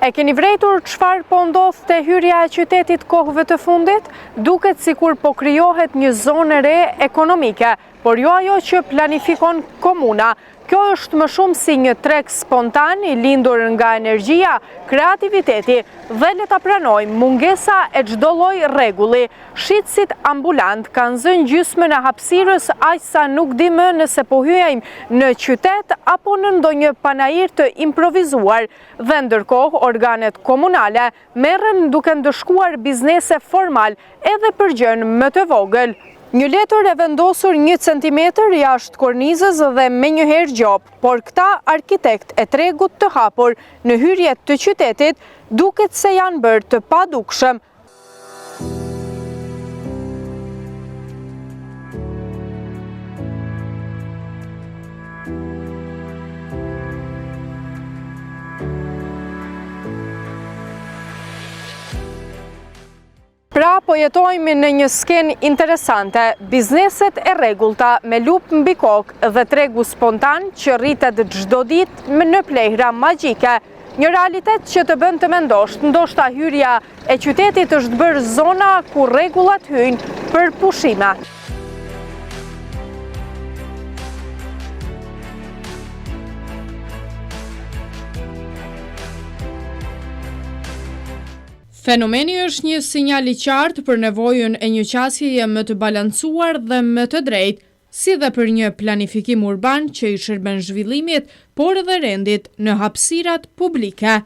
E keni vërejtur çfarë po ndodh te hyrja e qytetit kohëve të fundit? Duket sikur po krijohet një zonë e re ekonomike, por jo ajo që planifikon komuna. Kjo është më shumë si një treg spontan i lindur nga energjia, kreativiteti dhe le ta pranojmë mungesa e çdo lloj rregulli. Shitësit ambulantë kanë zënë gjysmën e hapësirës aq sa nuk di më nëse po hyjmë në qytet apo në ndonjë panair të improvizuar. Dhe ndërkohë organet komunale merren duke ndëshkuar biznese formal edhe për gjënë më të vogël. Një letër e vendosur një centimetër jashtë kornizës dhe menjëherë gjobë, por këta arkitektë e tregut të hapur në hyrje të qytetit duket se janë bërë të padukshëm. Pra po jetojmë në një skenë interesante, bizneset e rregullta me lupë mbi kokë dhe tregu spontan që rritet çdo ditë në plehra magjike. Një realitet që të bën të mendosh, ndoshta hyrja e qytetit është bërë zona ku rregullat hyjnë për pushime. Fenomeni është një sinjal i qartë për nevojën e një qasjeje më të balancuar dhe më të drejtë, si dhe për një planifikim urban që i shërben zhvillimit, por edhe rendit në hapësirat publike.